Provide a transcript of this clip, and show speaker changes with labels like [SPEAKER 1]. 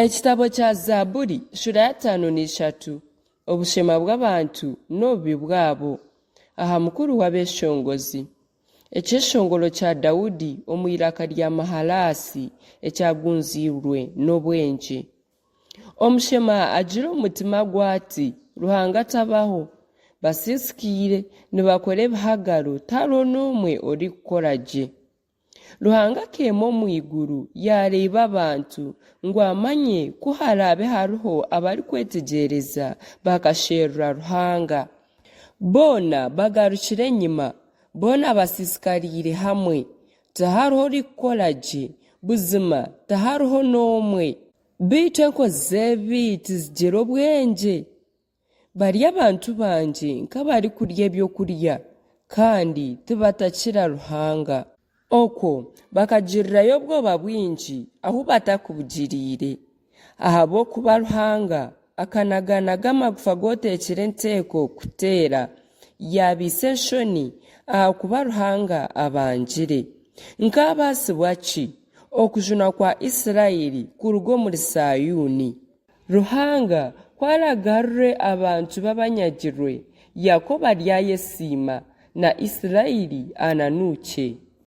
[SPEAKER 1] Ekitabo kya Zaaburi shuura y'ataano na ishatu Obushema bw'abantu n'obubi bwabo. Aha mukuru w'abeeshongozi. Ekyeshongoro kya Daudi omu iraka rya Mahalaasi ekyagunziirwe n'obwengye. Omushema agira omu mutima gwe ati, Ruhanga tabaho. Basiisikaire, nibakora ebihagaro, tihariho n'omwe orikukora gye. Ruhanga akeema omu iguru yaareeba abantu, ngu amanye ku haraabe hariho abarikwetegyereza bakasherura Ruhanga. Boona bagarukire enyima, boona basiisikariire hamwe. Tihariho orikukora gye, buzima tihariho n'omwe. Beitu enkozi z'ebibi tizigira obwengye? Bari abantu bangye nk'abarikurya ebyokurya, kandi tibatakira Ruhanga. Okwo bakagirirayo obwoba bwingi ahu batakubugiriire, ahabw'okuba Ruhanga akanaganaga amagufa g'oteekire enteeko kuteera, yaabaitsa enshoni, ahakuba Ruhanga abangire. Nkaabaasibwa ki okujunwa kwa Isiraeli kuruga omuri Saayuuni! Ruhanga ku araagarure abantu be abanyagirwe, Yakobo aryayesiima, na Israeli ananuukye.